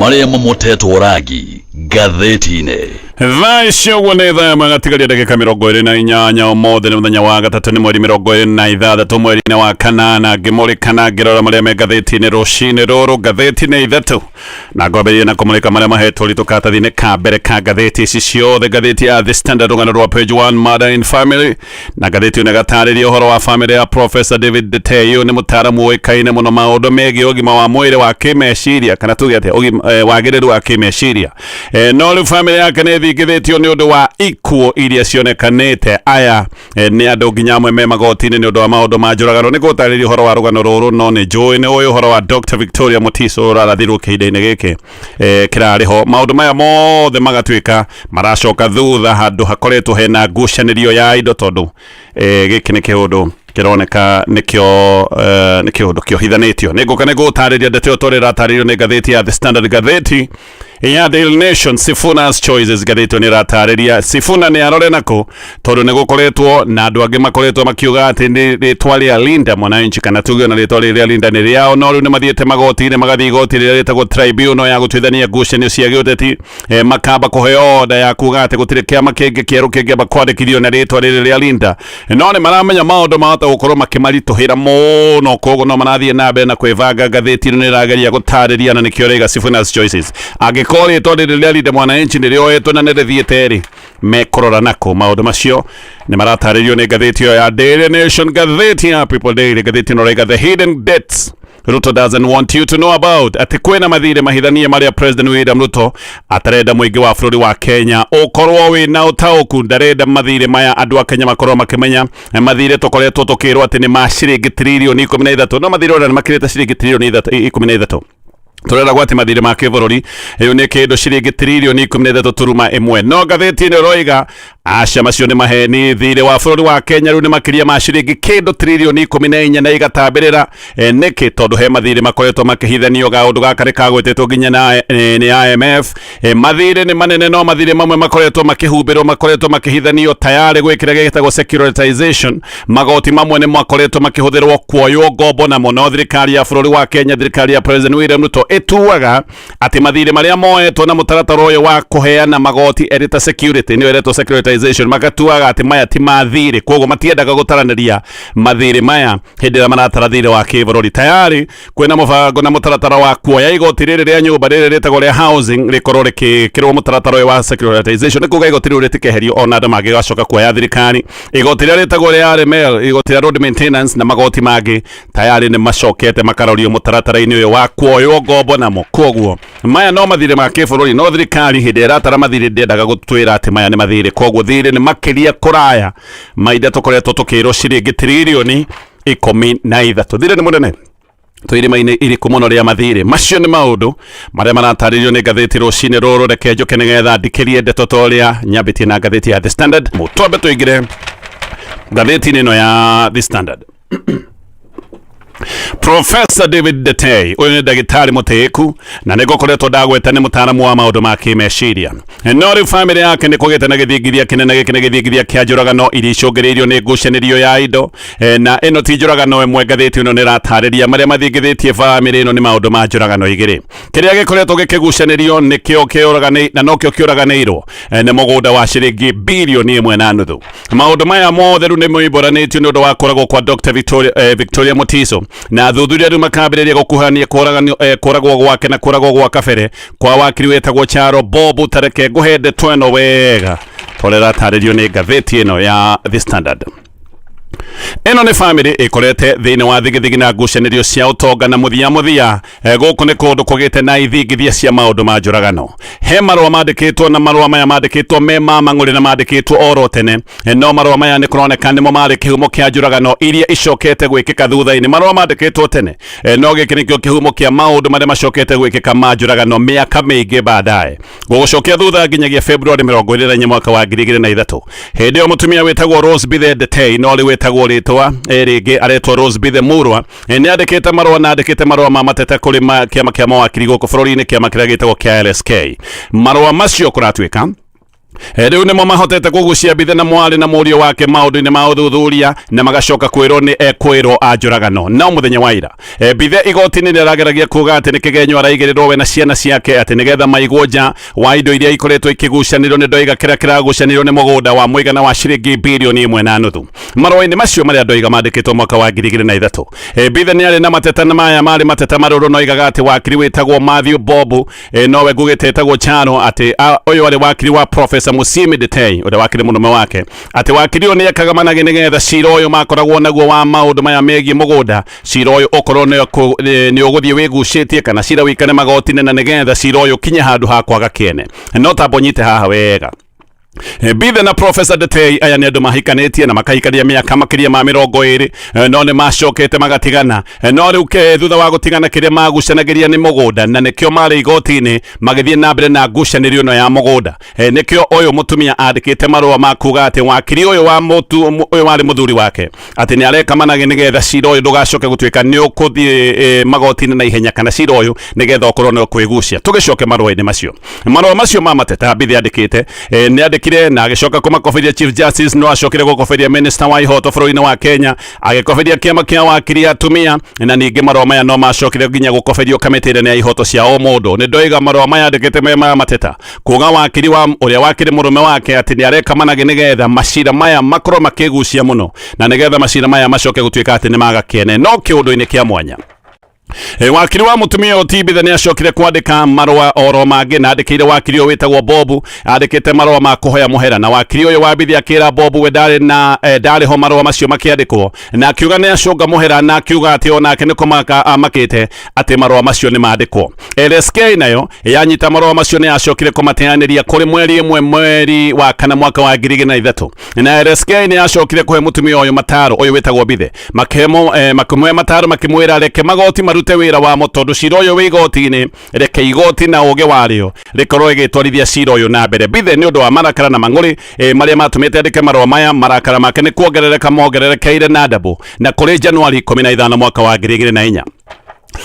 Marĩa mamotetwo rangi ngathĩti-inĩ. Thaa ici ũguo nĩ thaa ĩmwe gatigaria ndagĩka 28. Ũmũthĩ nĩ mũthenya wa gatatũ, nĩ mweri 26 mweri-inĩ wa kanana. Ngĩmũrĩka na ngĩrora marĩa me ngathĩti-inĩ rũcinĩ rũrũ, ngathĩti nĩ ithatũ, na ngwambĩrĩria na kũmũrĩka marĩa mahetwo ũritũ karatathi-inĩ ka mbere ka ngathĩti ici ciothe. Ngathĩti ya The Standard, rũgano rwa page 1, murder in family, na ngathĩti ĩno ĩgatarĩria ũhoro wa famĩlĩ ya Professor David Deteyo. Nĩ mũtaaramu ũĩkaine mũno maũndũ megiĩ ũgima wa mwĩrĩ wa kĩmeciria, kana tuge atĩa, wagĩrĩru wa kĩmeciria. No rĩu famĩlĩ yake nĩ ĩthingithĩtio nĩ ũndũ wa ikuũ iria cionekanĩte. Aya nĩ andũ nginya amwe me magoti-inĩ nĩ ũndũ wa maũndũ ma njũragano. Nĩ gũtarĩria ũhoro wa rũgano rũrũ, no nĩ njũĩ nĩ ũĩ ũhoro wa Dr. Victoria Mutiso ũrarathirwo kĩhinda-inĩ gĩkĩ kĩrarĩ ho. Maũndũ maya mothe magatuĩka maracoka thutha handũ hakoretwo hena ngucanĩrio ya indo, tondũ gĩkĩ nĩ kĩũndũ kĩroneka nĩkĩo nĩ kĩũndũ kĩohithanĩtio. Nĩ ngũka nĩ gũtarĩria ndeto ĩyo tondũ ĩratarĩrio nĩ ngathĩti ya The Standard. Ngathĩti ya Daily Nation, Sifuna's Choices, ngathĩti ĩyo nĩ ĩratarĩria Sifuna nĩ arore nako, tondũ nĩ gũkoretwo na andũ angĩ makoretwo makiuga atĩ nĩ rĩtwa rĩa Linda Mwananchi, kana tuge ona rĩtwa rĩrĩa Linda nĩ rĩao, no rĩu nĩ mathiĩte magoti-inĩ, magathiĩ igoti rĩrĩa rĩtagwo tribunal ya gũtuithania ngucanio cia gĩũteti, makamba kũheo order ya kuga atĩ gũtirĩ kĩama kĩngĩ kĩerũ kĩngĩamba kwandĩkithio na rĩtwa rĩrĩ rĩa Linda. No nĩ maramenya maũndũ mahota gũkorwo makĩmaritũhĩra mũno, koguo no marathiĩ na mbere na kwĩbanga. Ngathĩti ĩno nĩ ĩrageria gũtarĩria, na nĩkĩo rĩga Sifuna's Choices, angĩkorwo rĩtwa rĩrĩ rĩa Linda Mwananchi nĩ rĩoetwo na nĩ rĩthiĩte rĩ, mekũrora nako. Maũndũ macio nĩ maratarĩrio nĩ ngathĩti ĩyo ya Daily Nation. Ngathĩti ya People Daily, ngathĩti ĩno raiga, "The hidden debts Ruto doesn't want you to know about," atĩ kwĩna mathirĩ mahithanie marĩa President William Ruto atarenda mũingĩ wa bũrũri wa Kenya ũkorwo wĩna ũtaũku. Ndarenda mathirĩ maya andũ a Kenya makorwo makĩmenya. Mathirĩ tũkoretwo tũkĩrwo atĩ nĩ ma ciringi tririoni 13, no mathirĩ ona nĩ makĩrĩte ciringi tririoni 13. Tũreragwo atĩ mathirĩ ma kĩbũrũri rĩu nĩ kĩndũ ciringi tririoni 13.1, no ngathĩti ĩno ĩroiga aca, macio nĩ maheni. Thirĩ wa bũrũri wa Kenya rĩu nĩ makĩria ma ciringi kĩndũ tririoni 14 na igatambĩrĩra. Nĩkĩ? Tondũ he mathirĩ makoretwo makĩhithanio. Gaũndũ gaka nĩ kagwĩtĩtwo nginya na nĩ IMF. Mathirĩ nĩ manene, no mathirĩ mamwe makoretwo makĩhumbĩrwo, makoretwo makĩhithanio tayarĩ gwĩkĩra gĩtagwo securitization. Magoti mamwe nĩ makoretwo makĩhũthĩrwo kuoywo ngombo namo, no thirikari ya bũrũri wa Kenya, thirikari ya President William Ruto, ĩtuaga atĩ mathirĩ marĩa moetwo na mũtaratara ũyũ wa kũheana magoti ĩrĩ ta security, nĩyo ĩretwo securitization, magatuaga atĩ maya ti mathirĩ, koguo matiendaga gũtaranĩria mathirĩ maya hĩndĩ ĩrĩa maratara thirĩ wa kĩbũrũri. Tayari kwĩna mũbango na mũtaratara wa kuoya igoti rĩrĩ rĩa nyũmba, rĩrĩ rĩtagwo rĩa housing, rĩkorwo rĩkĩkĩrwo mũtaratara ũyũ wa securitization. Nĩ kuga igoti rĩu rĩtikeherio ona andũ mangĩgacoka kuoya thirikari. Igoti rĩrĩa rĩtagwo rĩa RML, igoti rĩa road maintenance, na magoti mangĩ tayari nĩ macokete makarorio mũtaratara-inĩ ũyũ wa kuoywo ngombo namo. Koguo maya no mathirĩ ma kĩbũrũri, no thirikari hĩndĩ ĩrĩa ĩratara mathirĩ ndĩendaga gũtwĩra atĩ maya nĩ mathirĩ. Koguo thirĩ nĩ makĩria kũraya mainda tũkoretwo tũkĩrwo ciringi tririoni 13. Thirĩ nĩ mũnene, twĩrĩma-inĩ iriku mũno rĩa mathirĩ macio. Nĩ maũndũ marĩa maratarĩrio nĩ ngathĩti rũcinĩ rũrũ. Reke njũke nĩgetha ndikĩrie ndeto ta ũrĩa nyambĩtie na ngathĩti ya The Standard. Twambe tũingĩre ngathĩti-inĩ ĩno ya The Standard. Professor David Detei, ũyũ nĩ ndagĩtarĩ mũtĩĩku na nĩ ngũkoretwo ndagweta nĩ mũtaaramu wa maũndũ ma kĩmeciria, no rĩu famĩlĩ yake nĩ kũgĩte na gĩthingithia kĩnene. Gĩkĩ nĩ gĩthingithia kĩa njũragano iria icũngĩrĩirio nĩ ngucanĩrio ya indo, na ĩno ti njũragano ĩmwe. Ngathĩti ĩno nĩ ĩratarĩria marĩa mathingithĩtie famĩlĩ ĩno nĩ maũndũ ma njũragano igĩrĩ. Kĩrĩa gĩkoretwo gĩkĩgucanĩrio nĩkĩo kĩũragani na nokĩo kĩũraganĩirwo nĩ mũgũnda wa ciringi birioni 1.5. Maũndũ maya mothe rĩu nĩ moimbũranĩtio nĩ ũndũ wa kũragwo kwa Dr. Victoria Mutiso, na athuthuria rĩu makambĩrĩria gũkuhania kũragwo gwake na kũragwo gwa kabere kwa wakiri wĩtagwo Charo Bob. Tareke ngũhe ndeto ĩno wega tondũ ĩratarĩrio nĩ ngathĩti ĩno ya The Standard. Ĩno nĩ famĩlĩ ĩkorete thĩinĩ wa thigithigi na ngucanĩrio cia ũtonga, na mũthia mũthia gũkũ nĩ kũndũ kũgĩte na ithingithia cia maũndũ ma njũragano. He marũa mandĩkĩtwo, na marũa maya mandĩkĩtwo me ma mang'ũrĩ na mandĩkĩtwo oro tene, no marũa maya nĩ kũroneka nĩmo marĩ kĩhumo kĩa njũragano iria icokete gwĩkĩka thutha-inĩ. Marũa mandĩkĩtwo tene, no gĩkĩ nĩkĩo kĩhumo kĩa maũndũ marĩa macokete gwĩkĩka ma njũragano mĩaka mĩingĩ baadaye. Gũgũcokia thutha nginyagia February 24 mwaka wa 2003. Hĩndĩ ĩyo mũtumia wĩtagwo Rose Bithe Ndetei, no rĩu wĩtagwo rĩtwa rĩngĩ, aretwo Rose Bithe Murwa, nĩ andĩkĩte marũa, na andĩkĩte marũa ma mateta kũrĩ kĩama kĩa mawakiri gũkũ bũrũri-inĩ, kĩama kĩrĩa gĩtagwo kĩa LSK. Marũa macio kũratuĩka Rĩu nĩmo mahotete kũgucia Mbithe na mwarĩ na mũriũ wake maũndũ-inĩ ma ũthuthuria na magacoka kwĩrwo nĩ ekwĩrwo a njũragano. No mũthenya wa ira Mbithe igoti-inĩ nĩ arageragia kuga atĩ nĩ kĩgenyo araigĩrĩrwo we na ciana ciake atĩ nĩgetha maigwo nja wa indo iria ikoretwo ikĩgucanĩrio nĩ Ndoiga kĩrĩa kĩragucanĩrio nĩ mũgũnda wa mũigana wa ciringi birioni 1.5. Marũa-inĩ macio marĩa Ndoiga mandĩkĩtwo mwaka wa 2003, Mbithe nĩ arĩ na mateta na maya marĩ mateta marũrũ no oigaga atĩ wakiri wĩtagwo Matthew Bobu nowe ngugĩte etagwo Charo atĩ ũyũ arĩ wakiri wa Professor Musyimi Ndetei ũrĩa wakiri mũnũme wake atĩ wakiri ũyũ nĩekaga managĩ nĩgetha cira ũyũ makoragwo naguo wa maũndũ maya megiĩ mũgũnda cira ũyũ ũkorwo nĩ ũgũthiĩ wĩgucĩtie kana cira wĩikare magoti-inĩ na nĩgetha cira ũyũ ũkinye handũ ha kwaga kĩene. No tamba ũnyite haha wega. Mbithe na Professor Ndetei aya nĩ andũ mahikanĩtie na makahikania mĩaka makĩria ma 20, no nĩ macokete magatigana. No rĩu thutha wa gũtigana kĩrĩa magucanagĩria nĩ mũgũnda na nĩkĩo marĩ igoti-inĩ magĩthiĩ na mbere na ngucanĩrio ĩno ya mũgũnda. Nĩkĩo ũyũ mũtumia andĩkĩte marũa ma kuga atĩ wakiri ũyũ wa mũtu, ũyũ warĩ mũthuri wake atĩ nĩ areka managĩ nĩgetha cira ũyũ ndũgacoke gũtuĩka nĩ ũkũthiĩ magoti-inĩ na ihenya kana cira ũyũ nĩgetha ũkorwo nĩ ũkwĩgucia. Tũgĩcoke marũa-inĩ macio. Marũa macio ma mateta Mbithe andĩkĩte nĩ andĩkire na agĩcoka kũmakoberia Chief Justice, no acokire gũkoberia Minister wa ihoto bũrũri-inĩ wa Kenya, agĩkoberia kĩama kĩa wakiri atumia, na ningĩ marũa maya no macokire nginya gũkoberio kamĩtĩ ĩrĩa ya ihoto cia o mũndũ. Nĩ ndoiga marũa maya andĩkĩte me ma mateta kuga wakiri wa ũrĩa wakiri mũrũme wake atĩ nĩ areka managĩ nĩgetha macira maya makorwo makĩgucia mũno na nĩgetha macira maya macoke gũtuĩka atĩ nĩ maga kĩene. No kĩũndũ-inĩ kĩa mwanya wakiri wa mũtumia ũyũ ti Mbithe nĩ acokire kwandĩka marũa oro mangĩ na andĩkĩire wakiri ũyũ wĩtagwo Bobu, andĩkĩte marũa ma kũhoya mũhera, na wakiri ũyũ wa Mbithe akĩra Bobu we ndarĩ na ndarĩ ho marũa macio makĩandĩkwo, na akiuga nĩ acũnga mũhera, na akiuga atĩ onake nĩ kũmaka amakĩte atĩ marũa macio nĩ mandĩkwo. LSK nayo yanyita marũa macio nĩ yacokire kũmateanĩria kũrĩ mweri 1 mweri wa 4 mwaka wa 2003, na LSK nĩ yacokire kũhe mũtumia ũyũ mataro ũyũ wĩtagwo Mbithe, makĩmũhe mataro makĩmwĩra reke magoti marute wĩra wamo tondũ cira ũyũ wĩ igoti-inĩ, reke igoti na ũgĩ warĩo rĩkorwo rĩgĩtwarithia cira ũyũ na mbere. Mbithe nĩ ũndũ wa marakara na mang'ũrĩ marĩa matũmĩte andĩke marũa maya, marakara make nĩ kuongerereka mongererekeire na ndabu, na kũrĩ Januari 15 mwaka wa 2004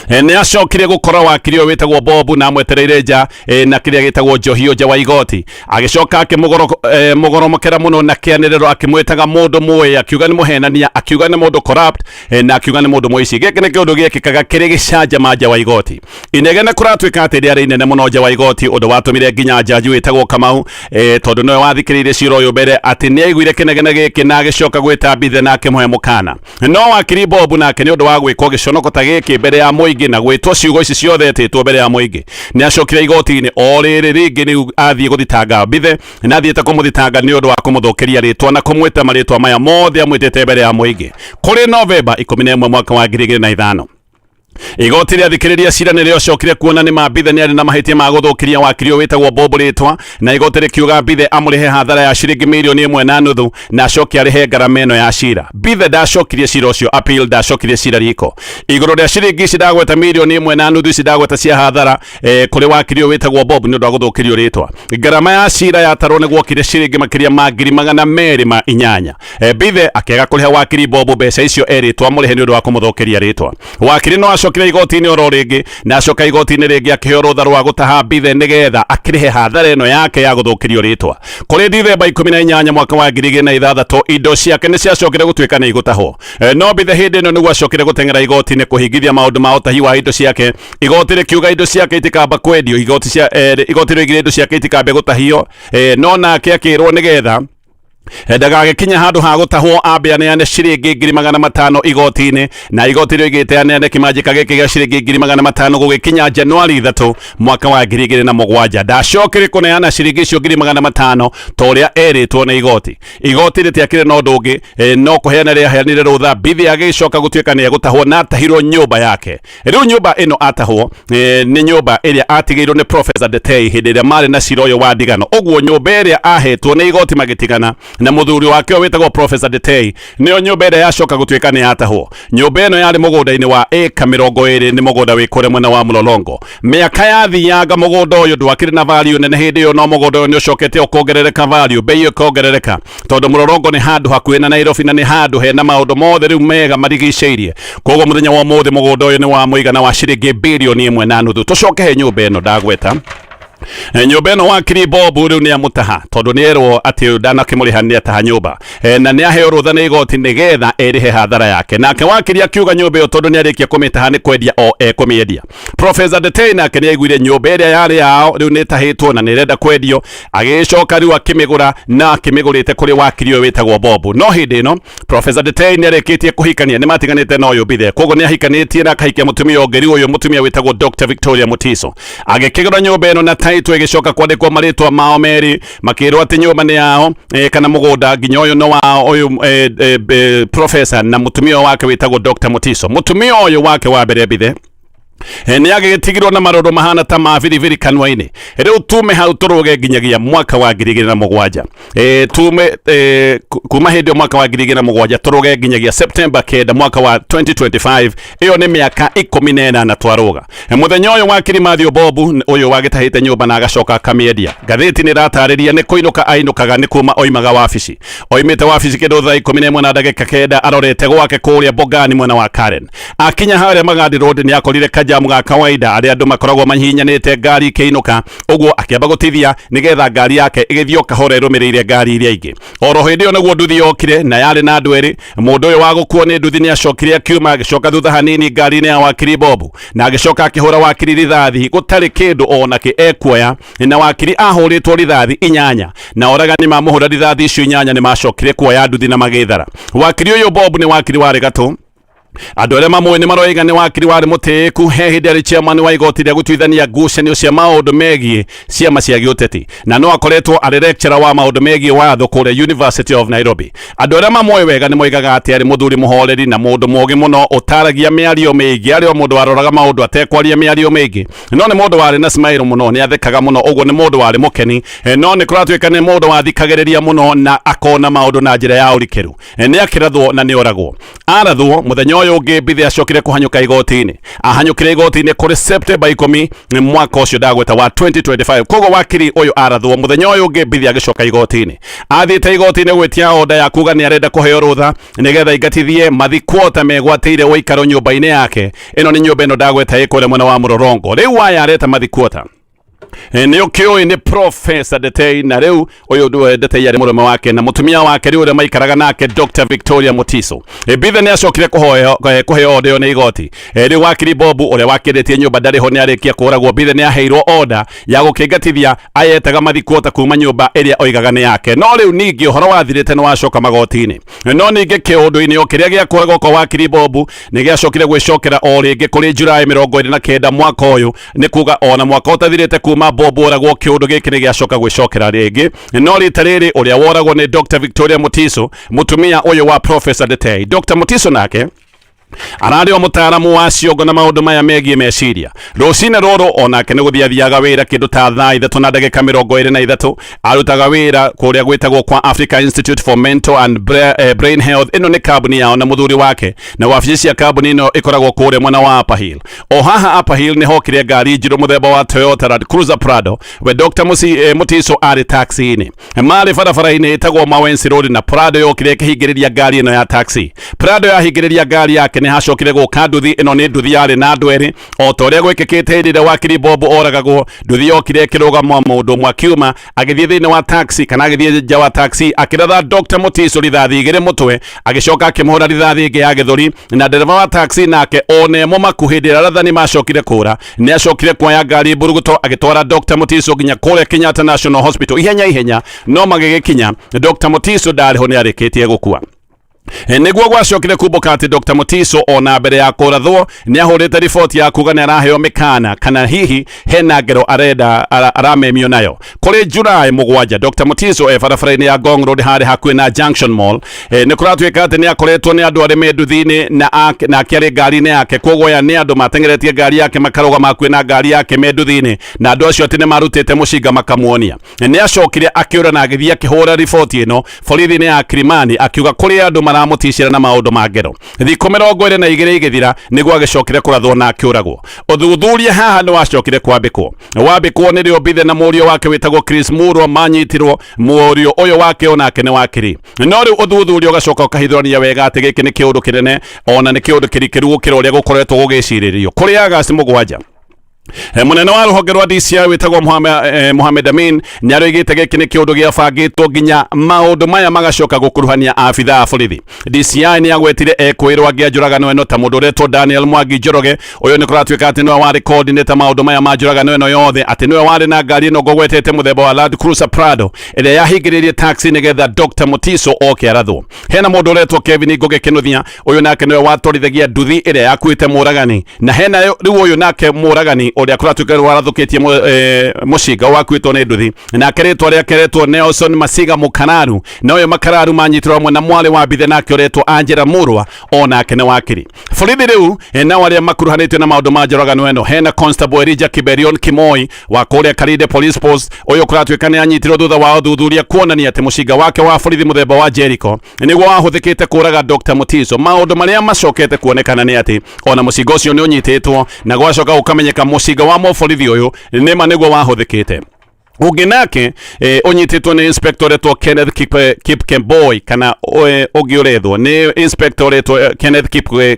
nĩ acokire gũkora wakiri ũyũ wĩtagwo Bobu na amwetereire nja na kĩrĩa gĩtagwo njohio nja wa igoti, agĩcoka akĩmũgoromokera mũno na kĩanĩrĩro akĩmwĩtaga mũndũ mũĩ, akiuga nĩ mũhenania, akiuga nĩ mũndũ corrupt, na akiuga nĩ mũndũ mũici. Gĩkĩ nĩ kĩũndũ gĩekĩkaga kĩrĩ gĩcanjama nja wa igoti. Inegene kũratuĩka atĩ rĩarĩ inene mũno nja wa igoti, ũndũ watũmire nginya jaji wĩtagwo Kamau, tondũ nĩwe wathikĩrĩirie cira ũyũ mbere, atĩ nĩ aiguire kĩnegene gĩkĩ na agĩcoka gwĩta Mbithe na akĩmũhe mũkana. No wakiri Bobu nake nĩ ũndũ wa gwĩkwo gĩconoko ta gĩkĩ mbere ya mũingĩ na gwĩtwo ciugo ici ciothe etĩtwo mbere ya mũingĩ, nĩ acokire igoti-inĩ o rĩrĩ rĩngĩ rĩu athiĩ gũthitanga Mbithe, na athiĩte kũmũthitanga nĩ ũndũ wa kũmũthũkĩria rĩtwa na kũmwĩta marĩtwa maya mothe amwĩtĩte mbere ya mũingĩ. Kũrĩ Novemba 11 mwaka wa 2005 igoti rĩathikĩrĩria cira nĩ rĩocokire kuona nĩ ma Mbithe nĩ arĩ na mahĩtia ma gũthũkĩria wakiri ũyũ wĩtagwo Bobu rĩtwa, na igoti rĩkiuga Mbithe amũrĩhe hathara ya ciringi mirioni 1.5 na acoke arĩhe ngarama ĩno ya cira. Mbithe ndacokirie cira ũcio appeal, ndacokirie cira riko igũrũ rĩa ciringi ici ndagweta mirioni 1.5 ici ndagweta cia hathara kũrĩ wakiri ũyũ wĩtagwo Bob nĩ ũndũ wa gũthũkĩrio rĩtwa. Ngarama ya cira yatarwo nĩ gwokire ciringi makĩria ma 208,000. Mbithe akĩaga kũrĩha wakiri Bob mbeca icio erĩtwo amũrĩhe nĩ ũndũ wa kũmũthũkĩria rĩtwa. Wakiri no acokire igoti-inĩ oro rĩngĩ, na acoka igoti-inĩ rĩngĩ akĩheo rũtha rwa gũtaha Mbithe nĩgetha akĩrĩhe hathara ĩno yake ya gũthũkĩrio rĩtwa. Kũrĩ Dithemba 18 mwaka wa 2006 indo ciake nĩ ciacokire gũtuĩka nĩ igũtahwo. No Mbithe hĩndĩ ĩno nĩguo acokire gũteng'era igoti-inĩ kũhingithia maũndũ ma ũtahi wa indo ciake. Igoti rĩkiuga indo ciake itikamba kwendio, igoti rĩoigire indo ciake itikambe gũtahio, no nake akĩrwo nĩgetha ndagagĩkinya handũ ha gũtahwo ambe aneane ciringi 500,000 igoti-inĩ, na igoti rĩoigĩte aneane kĩmanjĩka gĩkĩ gĩa ciringi 500,000 gũgĩkinya Januari 3 mwaka wa 2007. Ndacokire kũneana ciringi icio 500,000 ta ũrĩa erĩtwo nĩ igoti. Igoti rĩtiakĩrĩ na ũndũ ũngĩ, no kũheana rĩaheanire rũtha. Mbithe agĩcoka gũtuĩka nĩ egũtahwo na atahirwo nyũmba yake. Rĩu nyũmba ĩno atahwo nĩ nyũmba ĩrĩa atigĩirwo nĩ Professor Ndetei hĩndĩ ĩrĩa marĩ na cira ũyũ wa ndigano. Ũguo nyũmba ĩrĩa ahetwo nĩ igoti magĩtigana na mũthuri wake ũyũ wĩtagwo Professor Ndetei nĩyo nyũmba ĩrĩa yacoka gũtuĩka nĩ yatahwo. Nyũmba ĩno yarĩ mũgũnda-inĩ wa ĩka 20, nĩ mũgũnda wĩ kũrĩa mwena wa Mlolongo. Mĩaka yathianga mũgũnda ũyũ ndwakĩrĩ na value nene hĩndĩ ĩyo, no mũgũnda ũyũ nĩ ũcokete ũkongerereka value, bei ĩkongerereka tondũ Mlolongo nĩ handũ hakuhĩ na Nairobi na nĩ handũ hena maũndũ mothe rĩu mega marigicĩirie. Koguo mũthenya wa ũmũthĩ mũgũnda ũyũ nĩ wa mũigana wa ciringi birioni 1.5. Tũcoke he nyũmba ĩno ndagweta. Nyũmba ĩno wakiri Bob rĩu nĩ amũtaha tondũ nĩ erwo atĩ ndanakĩmũrĩha nĩ ataha nyũmba. Na nĩ aheo rũtha nĩ igoti nĩgetha erĩhe hathara yake. Nake wakiri akiuga nyũmba ĩyo tondũ nĩ arĩkia kũmĩtaha nĩ kwendia o ekũmĩendia. Professor Ndetei nake nĩ aiguire nyũmba ĩrĩa yarĩ yao rĩu nĩ ĩtahĩtwo na nĩ ĩrenda kwendio, agĩcoka rĩu akĩmĩgũra na akĩmĩgũrĩte kũrĩ wakiri ũyũ wĩtagwo Bob. No hĩndĩ ĩno Professor Ndetei nĩ arĩkĩtie kũhikania, nĩ matiganĩte na ũyũ Mbithe, koguo nĩ ahikanĩtie na akahikia mũtumia ũngĩ, rĩu ũyũ mũtumia wĩtagwo Dr. Victoria Mutiso. Agĩkĩgũra nyũmba ĩno na title ĩgĩcoka kwandĩkwo marĩtwa mao merĩ, makĩrwo atĩ nyũmba nĩ yao kana mũgũnda nginya ũyũ nĩ wao ũyũ professor na mũtumia wake wĩtagwo Dr. Mutiso. Mũtumia ũyũ wake wa mbere Mbithe nĩ agĩtigirwo na marũrũ mahana ta ma biribiri kanua-inĩ. Rĩu tume hau tũrũge nginyagia mwaka wa 2007. Tume kuma hĩndĩ ĩyo mwaka wa 2007 tũrũge nginyagia September 9 mwaka wa 2025. Ĩyo nĩ mĩaka 18 twarũga. Mũthenya ũyũ wakiri Mathew Bob ũyũ wagĩtahĩte nyũmba na agacoka akamĩendia. Ngathĩti nĩ ĩratarĩria nĩ kũinũka ainũkaga nĩ kuma oimaga wabici. Oimĩte wabici kĩndũ thaa 11 na ndagĩka 9 arorete gwake kũrĩa Bogani mwena wa Karen. Akinya harĩa Magadi Road nĩ akorire kajamu ga kawaida arĩa andũ makoragwo mahihinyanĩte ngari ikĩinũka, ũguo akĩamba gũtithia nĩgetha ngari yake ĩgĩthiĩ o kahora ĩrũmĩrĩire ngari iria ingĩ. Oro hĩndĩ ĩyo nĩguo nduthi yokire na yarĩ na andũ erĩ. Mũndũ ũyũ wa gũkuo nĩ nduthi nĩ acokire akiuma agĩcoka thutha hanini ngari-inĩ ya wakiri Bob na agĩcoka akĩhũra wakiri rithathi gũtarĩ kĩndũ ona kĩ ekuoya, na wakiri ahũrĩtwo rithathi 8 na oragani mamũhũra rithathi icio 8 nĩ macokire kuoya nduthi na magĩthara. Wakiri ũyũ Bob nĩ wakiri warĩ gatũ. Andũ arĩa mamũĩ nĩ maroiga nĩ wakiri warĩ mũtĩĩku, he hĩndĩ arĩ chairman wa igoti rĩa gũtuithania ngucanio cia maũndũ megiĩ ciama cia gĩũteti, na no akoretwo arĩ lecturer wa maũndũ megiĩ watho kũrĩa University of Nairobi. Andũ arĩa mamũĩ wega nĩ moigaga atĩ arĩ mũthuri mũhoreri na mũndũ mũũgĩ mũno ũtaragia mĩario mĩingĩ, arĩ o mũndũ waroraga maũndũ atekwaria mĩario mĩingĩ, no nĩ mũndũ warĩ na smile mũno, nĩ athekaga mũno, ũguo nĩ mũndũ warĩ mũkeni, no nĩ kũratuĩka nĩ mũndũ wathikagĩrĩria mũno na akona maũndũ na njĩra ya ũrikĩru. Nĩ akĩrathwo na nĩ oragwo. Arathwo mũthenya ũyũ ũngĩ Mbithe acokire kũhanyũka igoti-inĩ. Ahanyũkire igoti-inĩ kũrĩ September 10 mwaka ũcio ndagweta wa 2025. Koguo wakiri ũyũ arathwo mũthenya ũyũ ũngĩ Mbithe agĩcoka igoti-inĩ. Athiĩte igoti-inĩ gwĩtia oda ya kuga nĩ arenda kũheo rũtha nĩgetha aingatithie mathi kwota megwatĩire ũikaro nyũmba-inĩ yake. Ĩno nĩ nyũmba ĩno ndagweta ĩ kũrĩa mwena wa Mũrorongo. Rĩu aya areta mathi kwota nĩ ũkĩũĩ nĩ Professor Ndetei, na rĩu ũyũ Ndetei arĩ mũrũme wake na mũtumia wake rĩu ũrĩa maikaraga nake Dr. Victoria Mutiso. Mbithe nĩ acokire kũheo order ĩyo nĩ igoti. Rĩu wakiri Bob ũrĩa wakĩrĩtie nyũmba ndarĩ ho nĩ arĩkia kũragwo. Mbithe nĩ aheirwo order ya gũkĩngatithia ayetaga mathikuota kuma nyũmba ĩrĩa oigaga nĩ yake. No rĩu ningĩ ũhoro wathirĩte nĩ wacoka magoti-inĩ. No ningĩ kĩũndũ-inĩ o kĩrĩa gĩakũragwo kwa wakiri Bob nĩ gĩacokire gwĩcokera o rĩngĩ kũrĩ Julai 29 mwaka ũyũ, nĩ kuga ona mwaka ũtathirĩte kuma Bob oragwo kĩũndũ gĩkĩ nĩ gĩacoka gwĩcokera rĩngĩ. No rita rĩrĩ ũrĩa woragwo nĩ Dr. Victoria Mutiso, mũtumia ũyũ wa Professor Ndetei. Dr. Mutiso nake ararĩ o mũtaaramu wa ciongo na maũndũ maya megiĩ meciria. Rũcinĩ rũrũ onake nĩ gũthiĩ athiaga wĩra kĩndũ ta thaa 3 na ndagĩka 23. Arutaga wĩra kũrĩa gwĩtagwo kwa Africa Institute for Mental and Brain Health. Ĩno nĩ kambuni yao na mũthuri wake, na wabici cia kambuni ĩno ĩkoragwo kũrĩa mwena wa Upper Hill. O haha Upper Hill nĩ hokire ngari njirũ mũthemba wa Toyota Land Cruiser Prado. We Dr. Mutiso arĩ taxi-inĩ. Marĩ barabara-inĩ ĩtagwo Mawenzi Road na Prado yokire ĩkĩhingĩrĩria ngari ĩno ya taxi. Prado yahingĩrĩria ngari yake nĩ hacokire gũka nduthi. Ĩno nĩ nduthi yarĩ na andũ erĩ o ta ũrĩa gwĩkĩkĩte hĩndĩ ĩrĩa wakiri Bob oragagwo. Nduthi yokire ĩkĩrũgama, mũndũ ũmwe akiuma agĩthiĩ thĩinĩ wa taxi kana agĩthiĩ nja wa taxi akĩratha Dr. Mutiso rithathi 2 mũtwe, agĩcoka akĩmũhũra rithathi ĩngĩ ya gĩthũri, na ndereba wa taxi nake ona emo makuhĩ hĩndĩ ĩrĩa arathani macokire kũra nĩ acokire kuoya ngari mburuguto agĩtwara Dr. Mutiso nginya kũrĩa Kenyatta National Hospital ihenya ihenya, no magĩgĩkinya Dr. Mutiso ndarĩ ho, nĩ arĩkĩtie gũkua. Nĩguo gwacokire kumbũka atĩ Dr. Mutiso ona mbere ya kũrathwo nĩ ahũrĩte riboti ya kuga nĩ araheo mĩkana kana hihi hena ngero arenda aramemio nayo. Kũrĩ Julai 7 Dr. Mutiso e barabara-inĩ ya Ngong Road harĩ hakuhĩ na Junction Mall. Nĩ kũratuĩka atĩ nĩ akoretwo nĩ andũ arĩa me nduthi-inĩ na akĩarĩ ngari-inĩ yake, koguo aya nĩ andũ mateng'eretie ngari yake makarũgama hakuhĩ na ngari yake me nduthi-inĩ, na andũ acio atĩ nĩ marutĩte mũcinga makamuonia. Nĩ acokire akĩũra na agĩthiĩ akĩhũra riboti ĩno borithi-inĩ ya Kilimani akiuga kũrĩ andũ maramũticĩra na maũndũ ma ngero. Thikũ 22 igĩthira nĩguo agĩcokire kũrathwo na akĩũragwo. Ũthuthuria haha nĩ wacokire kwambĩkwo. Wambĩkwo nĩrĩo Mbithe na mũriũ wake wĩtagwo Chris Murwa manyitirwo. Mũriũ ũyũ wake onake nĩ wakiri. No rĩu ũthuthuria ũgacoka ũkahithũrania wega atĩ gĩkĩ nĩ kĩũndũ kĩnene ona nĩ kĩũndũ kĩrikĩru gũkĩra ũrĩa gũkoretwo gũgĩcirĩrio. Kũrĩ Agasti 7 Munene wa ruhonge rwa DCI wĩtagwo Mohamed Amin nĩ aroigĩte gĩkĩ nĩ kĩũndũ gĩabangĩtwo nginya maũndũ maya magacoka gũkuruhania abithaa a borithi. DCI nĩ agwetire ekũĩrwo angĩ a njũragano ĩno ta mũndũ ũretwo Daniel Mwangi Njoroge. Ũyũ nĩ kũratuĩka atĩ nĩwe warĩ coordinator maũndũ maya ma njũragano ĩno yothe, atĩ nĩwe warĩ na ngari ĩno ngũgwetete mũthemba wa Land Cruiser Prado ĩrĩa yahingĩrĩirie taxi nĩgetha Dr. Mutiso oke arathwo. Hena mũndũ ũretwo Kevin Ngũgĩ Kĩnuthia, ũyũ nake nĩwe watwarithagia nduthi ĩrĩa yakuĩte mũragani, na hena rĩu ũyũ nake mũragani ũrĩa kũratuĩka rĩu warathũkĩtie mũcinga wakuĩtwo nĩ nduthi, nake rĩtwa rĩake retwo Nelson Masiga Mũkararu, na ũyũ Makararu manyitirwo hamwe na mwarĩ wa Mbithe nake ũretwo Angela Murwa, o nake nĩ wakiri. Borithi rĩu nao arĩa makuruhanĩtio na maũndũ ma njũragano ĩno, hena Constable Elijah Kiberion Kimoi wa kũrĩa Karinde Police Post. Ũyũ kũratuĩka nĩ anyitirwo thutha wa ũthuthuria kuonania atĩ mũcinga wake wa borithi mũthemba wa Jericho nĩguo wahũthĩkĩte kũraga Dr. Mutiso. Maũndũ marĩa macokete kuonekana nĩ atĩ ona mũcinga ũcio nĩ ũnyitĩtwo, na gwacoka gũkamenyeka mũcinga wa mũborithi ũyũ nĩma nĩguo wahũthĩkĩte. Ũngĩ nake ũnyitĩtwo nĩ inspector ũretwo Kenneth Kipkemboi, kana ũngĩ ũrethwo nĩ inspector ũretwo Kenneth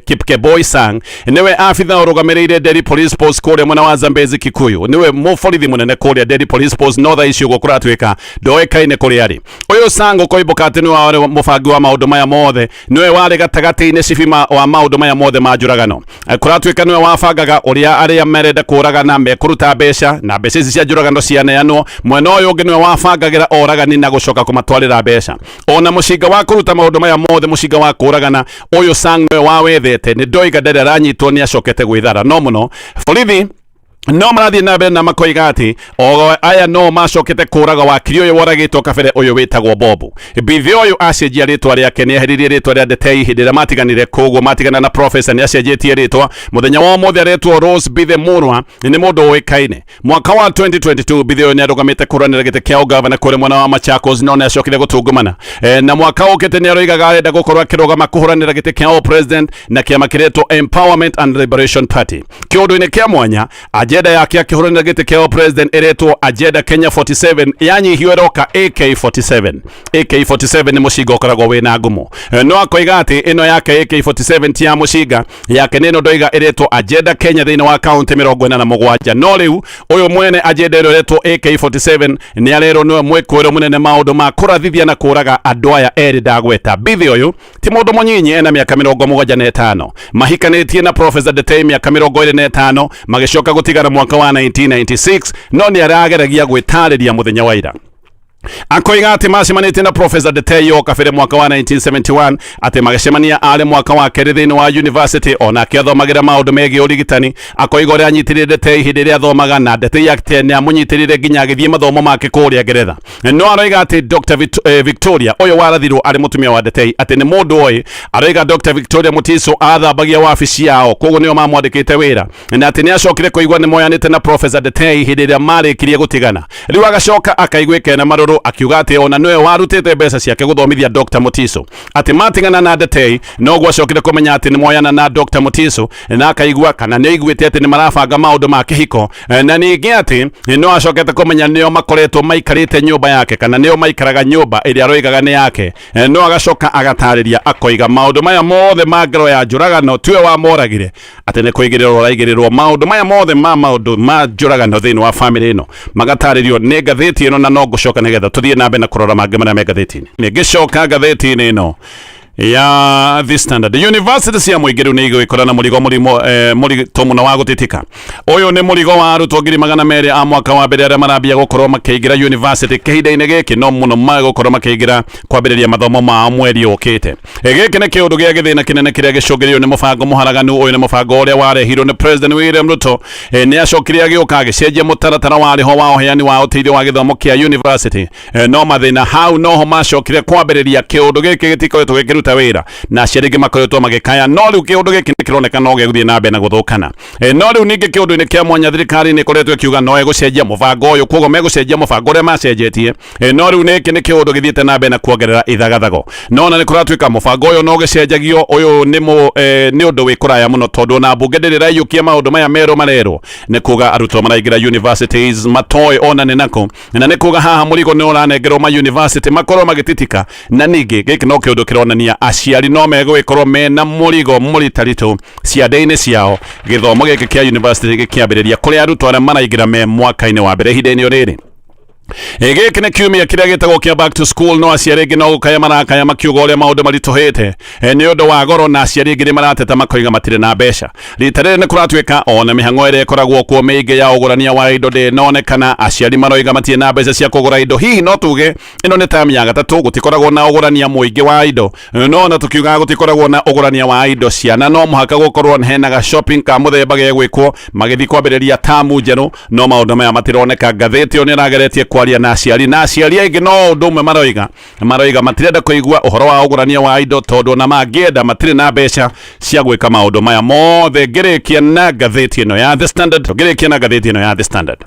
Kipkemboi Sang, nĩwe abitha ũrũgamĩrĩire Delhi Police Post kũrĩa mwena wa Zambezi Kikuyu, nĩwe mũborithi mũnene kũrĩa Delhi Police Post, no thaa ici ũguo kũratuĩka ndoĩkaine kũrĩa arĩ. Ũyũ Sang ũkoimbũka atĩ nĩwe warĩ mũbangi wa maũndũ maya mothe, nĩwe warĩ gatagatĩ-inĩ cibi wa maũndũ maya mothe ma njũragano. Kũratuĩka nĩwe wabangaga ũrĩa arĩa marenda kũragana mekũruta mbeca, na mbeca ici cia njũragano cianeanwo. Mwena ũyũ ũngĩ nĩwe wabangagĩra oragani na gũcoka kũmatwarĩra mbeca. Ona mũcinga wa kũruta maũndũ maya mothe, mũcinga wa kũragana, ũyũ Sang nĩwe wawethete. Nĩ ndoiga ndarĩ aranyitwo, nĩ acokete gwĩthara. No mũno borithi no marathiĩ na mbere na makoiga atĩ o aya no macokete kũraga wakiri ũyũ woragĩtwo kabere, ũyũ wĩtagwo Bobu. Bithi ũyũ acenjia rĩtwa rĩake, nĩ eheririe rĩtwa rĩa Ndetei hĩndĩ ĩrĩa matiganire, koguo matigana na professor nĩ acenjetie rĩtwa. Mũthenya wa ũmũthĩ aretwo Rose Bithe Murwa, nĩ mũndũ ũĩkaine. Mwaka wa 2022 Bithe ũyũ nĩ arũgamĩte kũranĩra gĩtĩ kĩa ũgavana kũrĩa mwena wa Machakos, no nĩ acokire gũtungumana. Na mwaka ũkĩte nĩ aroigaga arenda gũkorwo akĩrũgama kũhũranĩra gĩtĩ kĩa president na kĩama kĩretwo Empowerment and Liberation Party. Kĩũndũ-inĩ kĩa mwanya, agenda yake akĩhũranĩra gĩtĩ kĩa president ĩretwo Agenda Kenya 47, yanyihio ĩroka AK47. AK47 nĩ mũcinga ũkoragwo wĩna ngumo. No akoiga atĩ ĩno yake AK47 ti ya mũcinga, yake nĩ ĩno ndoiga ĩretwo Agenda Kenya thĩinĩ wa kaunti 47. No rĩu ũyũ mwene agenda ĩno ĩretwo AK47 nĩ arerwo nĩwe mwĩkũĩro mũnene maũndũ ma kũrathithia na kũraga andũ aya erĩ ndagweta. Bithi ũyũ ti mũndũ mũnyinyi, ena mĩaka 75, mahikanĩtie na Professor Ndetei mĩaka 25, magĩcoka gũtigana mwaka wa 1996. No nĩ arageragia gwĩtarĩria mũthenya wa ira, akoiga atĩ macemanĩtie na Professor Ndetei o kabere mwaka wa 1971, atĩ magĩcemania arĩ mwaka wa kerĩ thĩinĩ wa university, onake athomagĩra maũndũ megiĩ ũrigitani. Akoiga ũrĩa anyitĩrĩire Ndetei hĩndĩ ĩrĩa athomaga, na Ndetei atĩ nĩ amũnyitĩrĩire nginya agĩthiĩ mathomo make kũrĩa Ngeretha. No aroiga atĩ Dr. Victoria ũyũ warathirwo arĩ mũtumia wa Ndetei atĩ nĩ mũndũ oĩ. Aroiga Dr. Victoria Mutiso athambagia wabici yao, koguo nĩo mamwandĩkĩte wĩra, na atĩ nĩ acokire kũigua nĩ moyanĩte na Professor Ndetei hĩndĩ ĩrĩa marĩkirie gũtigana. Rĩu agacoka akaigua ĩkena marũrũ, akiuga atĩ ona nĩwe warutĩte mbeca ciake gũthomithia Dr. Mutiso, atĩ matigana na Ndetei noguo acokire kũmenya atĩ nĩ moyana na Dr. Mutiso, na akaigua kana nĩ aiguĩte atĩ nĩ marabanga maũndũ ma kĩhiko. Na ningĩ atĩ no acokete kũmenya nĩo makoretwo maikarĩte nyũmba yake, kana nĩo maikaraga nyũmba ĩrĩa aroigaga nĩ yake. No agacoka agatarĩria akoiga maũndũ maya mothe ma ngero ya njũragano tiwe wamoragire, atĩ nĩ kũigĩrĩrwo ũraigĩrĩrwo maũndũ maya mothe ma maũndũ ma njũragano thĩinĩ wa famĩlĩ ĩno, magatarĩrio nĩ ngathĩti ĩno. Na no ngũcoka nĩgetha tũthiĩ na mbere na kũrora mangĩ marĩa me ngathĩti-inĩ. Ngĩcoka ngathĩti-inĩ ĩno ya The Standard, university cia mũingĩ rĩu nĩ igũgĩkora na mũrigo mũrimũ mũritũ mũno wa gũtitika. Ũyũ nĩ mũrigo wa arutwo 200,000 a mwaka wa mbere arĩa marambia gũkorwo makĩingĩra university kĩhinda-inĩ gĩkĩ, no mũno magũkorwo makĩingĩra kwambĩrĩria mathomo mao mweri ũkĩte. Gĩkĩ nĩ kĩũndũ gĩa gĩthĩna kĩnene kĩrĩa gĩcũngĩrĩirio nĩ mũbango mũharaganu. Ũyũ nĩ mũbango ũrĩa warehirwo nĩ President William Ruto. Nĩ acokire agĩũka agĩcenjia mũtaratara warĩ ho wa ũheani wa ũteithio wa gĩthomo kĩa university. No mathĩna hau noho macokire kwambĩrĩria. Kĩũndũ gĩkĩ gĩtikoretwo gĩkĩruta wĩra, na aciari aingĩ makoretwo magĩkaya, no rĩu kĩũndũ gĩkĩ nĩ kĩroneka no gĩgũthiĩ na mbere na gũthũkana. No rĩu ningĩ kĩũndũ-inĩ kĩa mwanya, thirikari nĩ ĩkoretwo ĩkiuga no ĩgũcenjia mũbango ũyũ, koguo megũcenjia mũbango ũrĩa macenjetie. No rĩu nĩkĩ nĩ kĩũndũ gĩthiĩte na mbere na kuongerera ithagathago, no ona nĩ kũratuĩka mũbango ũyũ no ũgĩcenjagio. Ũyũ nĩ ũndũ wĩ kũraya mũno, tondũ ona mbunge ndĩrĩ ĩraiyũkia maũndũ maya merũ marerwo. Nĩ kuga arutwo maraingĩra universities matoĩ ona nĩ nako, na nĩ kuga haha mũrigo nĩ ũranengerwo ma university makorwo magĩtitika, na ningĩ gĩkĩ no kĩũndũ kĩronania maya aciari no megũgĩkorwo mena mũrigo mũritaritũ ciande-inĩ ciao gĩthomo gĩkĩ kĩa university gĩkĩambĩrĩria kũrĩa arutwo arĩa maraingĩra me mwaka-inĩ wa mbere ihinda-inĩ rĩrĩ. Gĩkĩ nĩ kiumia kĩrĩa gĩtagwo kĩa back to school, no aciari aingĩ no gũkaya marakaya makiuga ũrĩa maũndũ maritũhĩte nĩ ũndũ wa goro, na aciari aingĩ nĩ marateta makoiga matirĩ na mbeca. Rita rĩrĩ nĩ kũratuĩka ona mĩhang'o ĩrĩa ĩkoragwo kuo mĩingĩ ya ũgũrania wa indo ndĩnonekana. Aciari maroiga matirĩ na mbeca cia kũgũra indo. Hihi no tuge ĩno nĩ tamu ya gatatũ gũtikoragwo na ũgũrania mũingĩ wa indo, no ona tukiugaga gũtikoragwo na ũgũrania wa indo, ciana no mũhaka gũkorwo hena ga shopping ka mũthemba gegwĩkwo magĩthiĩ kwambĩrĩria tamu njerũ, no maũndũ maya matironeka. Ngathĩti ĩyo nĩ ĩrageretie kwaria na aciari, na aciari aingĩ no ũndũ ũmwe maroiga. Maroiga matirenda kũigua ũhoro wa ũgũrania wa indo tondũ ona mangĩenda matirĩ na mbeca cia gwĩka maũndũ maya mothe. Ngĩrĩkia na ngathĩti ĩno ya The Standard, ngĩrĩkia na ngathĩti ĩno ya The Standard.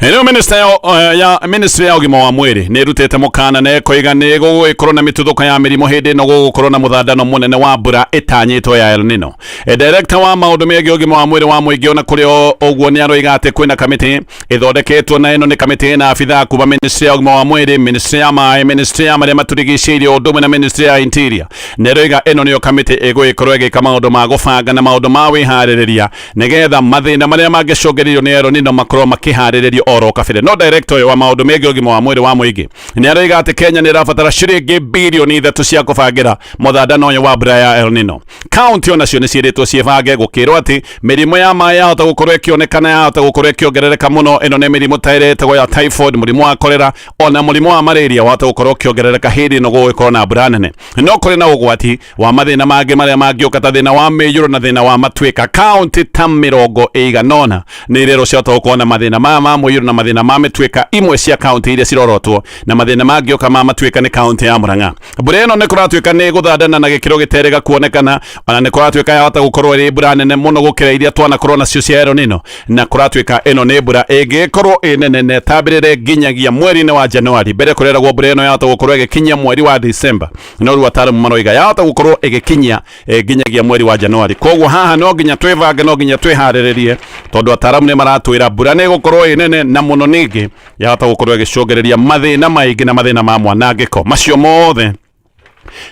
Rĩu ministry ya, ya ministry ya ũgima wa mwĩrĩ nĩ ĩrutĩte mũkana na ĩkoiga nĩ gũgũgĩkorwo na mĩtuthũko ya mĩrimũ hĩndĩ ĩno gũgũkorwo na mũthandano mũnene wa mbura ĩtanyĩtwo ya El Nino. Director wa maũndũ megiĩ ũgima wa mwĩrĩ wa mũingĩ ona kũrĩ ũguo nĩ aroiga atĩ kwĩna kamĩtĩ ĩthondeketwo, na ĩno nĩ kamĩtĩ ĩna abithaa kuma ministry ya ũgima wa mwĩrĩ, ministry ya maĩ, ministry ya marĩa matũrigicĩirie, ũndũ ũmwe na ministry ya interior, na ĩroiga ĩno nĩyo kamĩtĩ ĩgũgĩkorwo ĩgĩka maũndũ ma gũbanga na maũndũ ma wĩharĩrĩria nĩgetha mathĩna marĩa mangĩcũngĩrĩrio nĩ El Nino makorwo makĩharĩrĩrio oro kabere. No director ũyũ wa maũndũ megiĩ ũgima wa mwĩrĩ wa mũingĩ nĩ aroiga atĩ Kenya nĩ ĩrabatara ciringi birioni 3 cia kũbangĩra mũthandano ũyũ wa mbura ya El Nino. Kaunti onacio nĩ ciĩrĩtwo ciĩbange gũkĩrwo atĩ mĩrimũ ya maĩ yahota gũkorwo ĩkĩonekana, yahota gũkorwo ĩkĩongerereka mũno. Ĩno nĩ mĩrimũ ta ĩrĩa ĩtagwo ya typhoid, mũrimũ wa kolera, ona mũrimũ wa malaria wahota gũkorwo ũkĩongerereka hĩndĩ ĩno gũgũkorwo na mbura nene. No kũrĩ na ũgwati wa mathĩna mangĩ marĩa mangĩũka ta thĩna wa mĩiyũro na thĩna wa matuĩka. Kaunti ta 80 nĩ irerwo ciahota gũkorwo na mathĩna maya ma mũiyũro na mathĩna ma mĩtuĩka. Imwe cia kaunti iria cirorotwo na mathĩna mangĩũka ma matuĩka nĩ kaunti ya Murang'a. Mbura ĩno nĩ kũratuĩka nĩ gũthandana na gĩkĩro gĩterĩga kuonekana, ona nĩ kũratuĩka yahota gũkorwo ĩrĩ mbura nene mũno gũkĩra iria twanakorwo nacio cia El Nino, na kũratuĩka ĩno nĩ mbura ĩngĩkorwo ĩ nene na ĩtambĩrĩre nginyagia mweri-inĩ wa Januari. Mbere kũreragwo mbura ĩno yahota gũkorwo ĩgĩkinyia mweri wa December, no rĩu ataaramu maroiga yahota gũkorwo ĩgĩkinyia nginyagia mweri wa Januari. Koguo haha no nginya twĩbange, no nginya twĩharĩrĩrie, tondũ ataaramu nĩ maratwĩra mbura nĩ ĩgũkorwo ĩ nene na mũno, ningĩ yahota gũkorwo ĩgĩcũngĩrĩria mathĩna maingĩ na mathĩna ma mwanangĩko. Macio mothe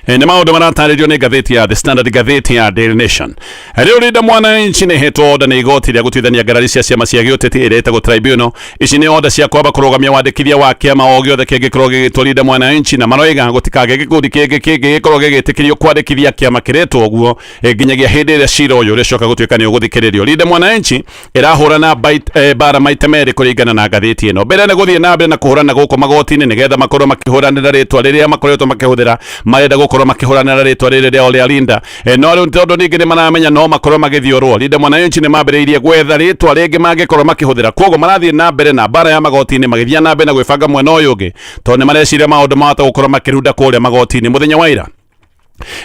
nĩ maũndũ maratarĩrio nĩ ngathĩti ya The Standard, ngathĩti ya Daily Nation. Rĩu Linda Mwananchi nĩ hetwo order nĩ igoti rĩa gũtuithania ngarari cia ciama cia gĩũteti ĩrĩa ĩtagwo tribunal. Ici nĩ order cia kwamba kũrũgamia wandĩkithia wa kĩama o gĩothe kĩngĩkorwo gĩgĩtwo Linda Mwananchi, na maroiga gũtikagĩe gĩkundi kĩngĩ kĩngĩgĩkorwo gĩgĩtĩkĩrio kwandĩkithia kĩama kĩretwo ũguo nginyagia hĩndĩ ĩrĩa cira ũyũ ũrĩcoka gũtuĩka nĩ ũgũthikĩrĩrio. Linda Mwananchi ĩrahũrana bara maita merĩ kũringana na ngathĩti ĩno. Mbere nĩ gũthiĩ na mbere na kũhũrana gũkũ magoti-inĩ nĩgetha makorwo makĩhũranĩra rĩtwa rĩrĩa makoretwo makĩhũthĩra. Marenda gũkorwo makĩhũranĩra rĩtwa rĩrĩ rĩao rĩa Linda, no rĩu tondũ ningĩ nĩ maramenya no makorwo magĩthiũrwo, Linda Mwananchi nĩ mambĩrĩirie gwetha rĩtwa rĩngĩ mangĩkorwo makĩhũthĩra. Koguo marathiĩ na mbere na mbara ya magoti-inĩ, magĩthiĩ na mbere na gwĩbanga mwena ũyũ ũngĩ tondũ nĩ mareciria maũndũ mahota gũkorwo makĩrunda kũrĩa magoti-inĩ. Mũthenya wa ira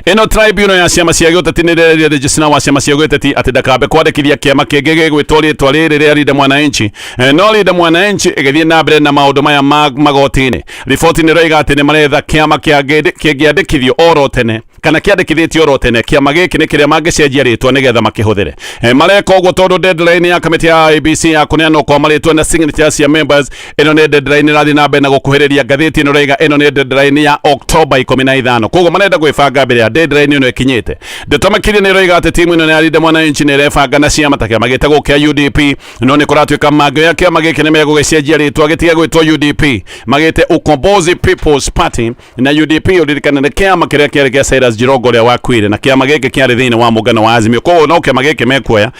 ĩno tribunal ya ciama cia gĩũteti nĩ ĩrerire registrar wa ciama cia gĩũteti atĩ ndakambe kwandĩkithia kĩama kĩngĩ gĩgwĩtwo rĩtwa rĩrĩ rĩa Linda Mwananchi. No Linda Mwananchi ĩgĩthiĩ na mbere na maũndũ maya ma magoti-inĩ. Riboti nĩ ĩroiga atĩ nĩ maretha kĩama kĩngĩandĩkithio oro tene kana kĩandĩkithĩtio oro tene. Kĩama gĩkĩ nĩ kĩrĩa mangĩcenjia rĩtwa nĩgetha makĩhũthĩre. Mareka ũguo tondũ deadline ya kamĩtĩ ya IEBC ya kũneanwo kwa marĩtwa na signatures cia members, ĩno nĩ deadline ĩrathiĩ na mbere na gũkuhĩrĩria. Ngathĩti ĩno ĩroiga ĩno nĩ deadline ya October 15, koguo marenda gwĩbanga mbere ya deadline ĩno ĩkinyĩte. Ndeto makĩria nĩ ĩroiga atĩ timu ĩno ya Linda Mwananchi nĩ ĩrebanga na ciama ta kĩama gĩtagwo kĩa UDP, no nĩ kũratuĩka mangĩoya kĩama gĩkĩ nĩ megũgĩcenjia rĩtwa gĩtige gwĩtwo UDP, magĩte Ukombozi People's Party. Na UDP ũririkane nĩ kĩama kĩrĩa kĩarĩ kĩa Cyrus Jirongo ũrĩa wakuire, na kĩama gĩkĩ kĩarĩ thĩinĩ wa mũngano wa Azimio. Koguo no kĩama gĩkĩ mekuoya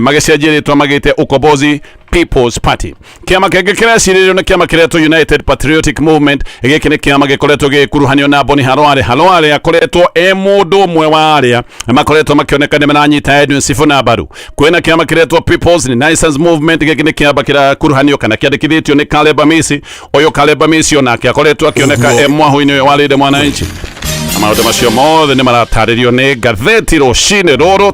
magĩcenjie rĩtwa magĩte Ukombozi People's Party. Kĩama kĩngĩ kĩrecirĩrio nĩ kĩama kĩretwo United Patriotic Movement. Gĩkĩ nĩ kĩama gĩkoretwo gĩgĩkuruhanio na Boni Harware. Harware akoretwo e mũndũ ũmwe wa arĩa makoretwo makĩoneka nĩ maranyita Edwin Sifuna mbaru. Kwĩna kĩama kĩretwo People's Renaissance Movement. Gĩkĩ nĩ kĩama kĩrakuruhanio kana kĩandĩkithĩtio nĩ Caleb Amisi. Ũyũ Caleb Amisi onake akoretwo akĩoneka e mwahũ-inĩ ũyũ wa Linda Mwananchi. Na maũndũ macio mothe nĩ maratarĩrio nĩ ngathĩti rũcinĩ rũrũ.